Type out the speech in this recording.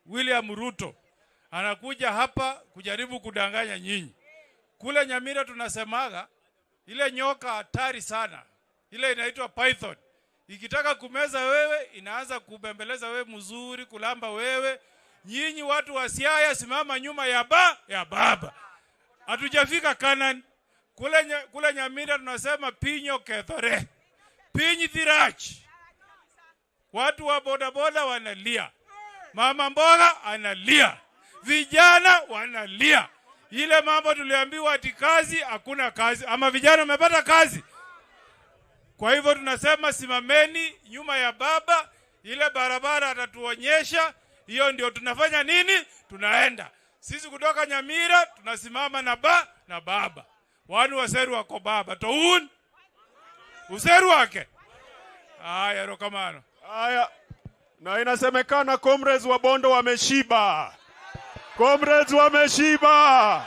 William Ruto anakuja hapa kujaribu kudanganya nyinyi. Kule Nyamira tunasemaga ile nyoka hatari sana, ile inaitwa python. Ikitaka kumeza wewe, inaanza kubembeleza wewe mzuri, kulamba wewe. Nyinyi watu wa Siaya, simama nyuma ya ya baba. Hatujafika Canaan. Kule Nyamira tunasema pinyo kethore, piny dhirach. Watu wa bodaboda wanalia, mama mboga analia, vijana wanalia. Ile mambo tuliambiwa ati kazi, hakuna kazi, ama vijana wamepata kazi. Kwa hivyo tunasema simameni nyuma ya baba, ile barabara atatuonyesha, hiyo ndio tunafanya nini, tunaenda. Sisi kutoka Nyamira tunasimama na na baba. Wanu waseru wako baba toun useru wake. Haya, rokamano. Haya, na inasemekana comrades wa Bondo wameshiba. Comrades wameshiba.